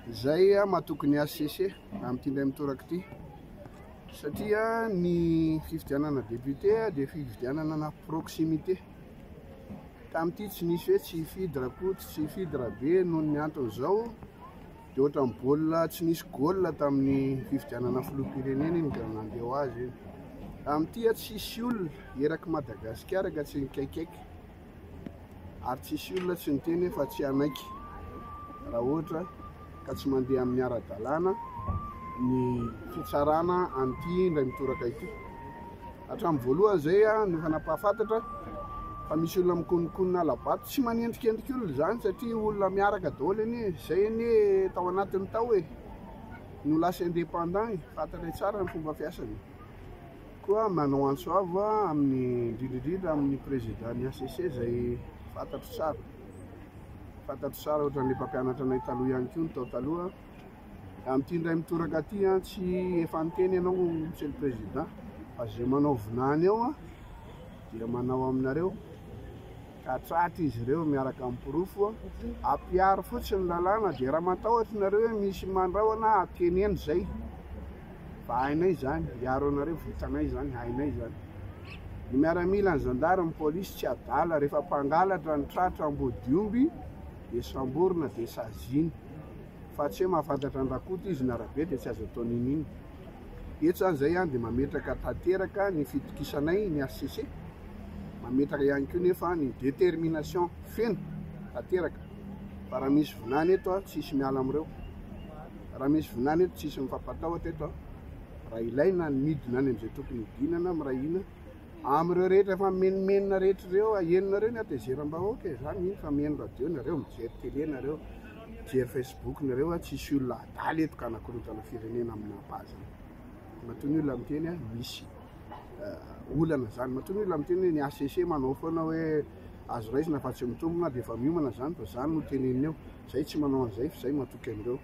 Izay matoky ny HCC amin'ity indray mitoraka ity satria ny fifidianana député dia fifidianana na proximité. Tamin'ity tsy nisy hoe tsy hifidy Rakoto, tsy hifidy Rabe noho ny anton'izao dia ohatran'ny baolina tsy nisy goal tamin'ny fifidianana filoham-pirenena iny ka nandeha ho azy iny. Amin'ity tsisy olona eraky Madagasikara ka tsy nikaikaika ary tsisy olona tsy niteny hoe fa tsy hanaiky raha ohatra ka tsy mandeha amin'ny ara-dalàna ny fitsarana an'ity indray mitoraka ity. Hatramin'ny voalohany izay no efa nampahafantatra fa misy olona mikononkonona hala-bato, tsy manendrikendrika olona izany satria olona miaraka daholo anie, izay anie tao anatiny tao e, no lasa indépendant e, fantatray tsara ny fomba fiasany. Koa manao antso avo amin'ny indrindra indrindra amin'ny président ny HCC izay fantatro tsara, fantatro tsara ohatran'ilay mpampianatra anay taloha ihany koa ny tao taloha. Amin'ity indray mitoraka ity an, tsy efa niteny ianao monsieur le président fa izay manao vinany eo an dia manao aminareo ka tratra izy ireo miaraka amin'ny porofo, ampiaro fotsiny ny lalàna dia raha matahotra nareo hoe misy mandrahona teneno izay fa hainay izany, hiaro anareo vitanay izany, hainay izany. Ny miaramila, ny zandary, ny polisy tsy adala, rehefa mpangalatra ny tratra ambodiomby dia samborina dia saziana. Fa tsy hoe mahafantatra an-dRakoto izy na Rabe dia tsy azo atao n'inon'inona. Eto izany izay dia mametraka tanteraka ny fitokisanay ny HCC, mametraka ihany koa nefa ny détermination feno tanteraka fa raha misy vinany eto tsisy miala amin'ireo, raha misy vinany eto tsisy mifampatahotra eto, raha ilaina ny midina any amin'izay tokony hidinana miray hina. Amin'ireo rehetra efa mimenomenona rehetra ireo, henonareo ny hatezeram-bahoaka e, za mino fa miheno radio nareo, mijery télé nareo, mijery facebook nareo, tsisy olona adala eto ka hanakorontana firenena amina page. Matoa ny olona miteny misy olana zany, matoa ny olona miteny hoe ny HCC manao foana hoe azo raisina fa tsy mitombina dia efa miomana zany fa zany no teneniny eo, zay tsy manao an'izay fa zay matoky an'ireo.